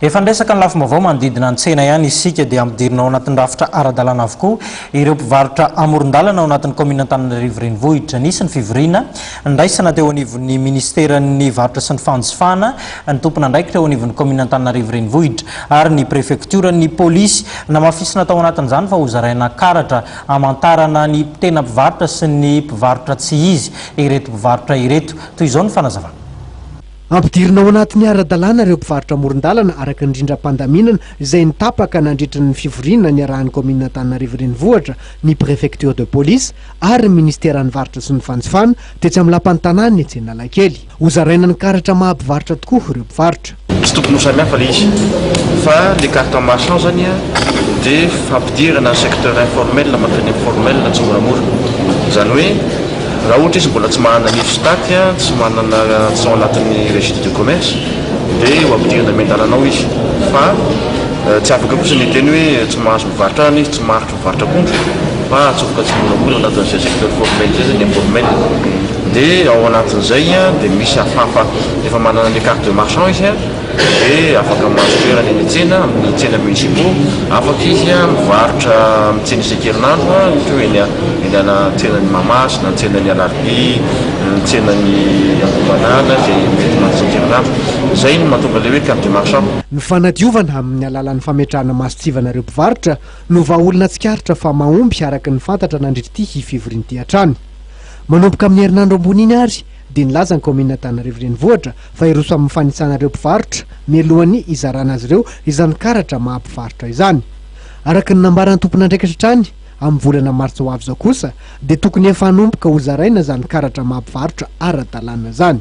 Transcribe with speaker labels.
Speaker 1: Efa niresaka ny lafim-baovao manodidina ny tsena ihany isika dia ampidirina ao anatin'ny rafitra ara-dalàna avokoa ireo mpivarotra amoron-dalana ao anatin'ny kaominina Antananarivo Renivohitra. Nisy ny fivoriana niraisana teo anivon'ny ministeran'ny varotra sy ny fanjifana, ny tompon'andraikitra eo anivon'ny kaominina Antananarivo Renivohitra ary ny prefektioran'ny polisy. Namafisina tao anatin'izany fa hozaraina karatra hamantarana ny tena mpivarotra sy ny mpivarotra tsy izy ireto mpivarotra ireto. Toy izao ny fanazavana.
Speaker 2: Ampidirina ao anatin'ny ara-dalàna ireo mpivarotra amoron-dalana araka ny rindram-pandaminana izay nitapaka nandritra ny fivoriana niarahan'ny kaominina Antananarivo Renivohitra, ny Préfecture de Police ary ny Ministeran'ny Varotra sy ny Fanjifana tetsy amin'ny Lapan'ny Tanàna etsy Analakely. Hozaraina ny karatra maha mpivarotra tokoa ireo mpivarotra.
Speaker 3: Tsy tokony ho samihafa le izy fa le carte marchand zany de fampidirana ny secteur informel mankany amin'ny formel tsimoramora. Izany hoe raha ohatra izy mbola tsy manana ny FSTAT, tsy manana tsy ao anatin'ny registre de commerce de ho ampidirina miandalana ao izy fa tsy afaka kosa ny hiteny hoe tsy mahazo mivarotra anana izy, tsy maharitra mivarotra akondro fa atsofoka tsimoramora ao anatin'izay secteur formel izay zany informel. Dia ao anatin'izay dia misy hafahafa efa manana ny carte de marchand izy dia afaka mahazo toerana eny an-tsena amin'ny tsena municipaux, afaka izy mivarotra amin'ny tsena isan-kerinandro ohatra hoe eny eny ana tsenan'i Mahamasina, ny tsenan'i Alarobia, ny tsenan'i Ambohimanala izay mety mandeha isan-kerinandro. Izay no mahatonga ilay hoe carte de marchand.
Speaker 2: Ny fanadiovana amin'ny alalan'ny fametrahana mason-tsivana ireo mpivarotra no vahaolana tsikaritra fa mahomby araka ny fantatra nandritra ity fivoriana ity hatrany. Manomboka amin'ny herinandro ambony iny ary dia nilaza ny kaominina Antananarivo Renivohitra fa hiroso amin'ny fanisana ireo mpivarotra mialohan'ny hizarana azy ireo izany karatra maha mpivarotra izany. Araka ny nambaran'ny tompon'andraikitra hatrany, amin'ny volana martsa ho avy izao kosa dia tokony efa hanomboka hozaraina izany karatra maha mpivarotra ara-dalàna izany.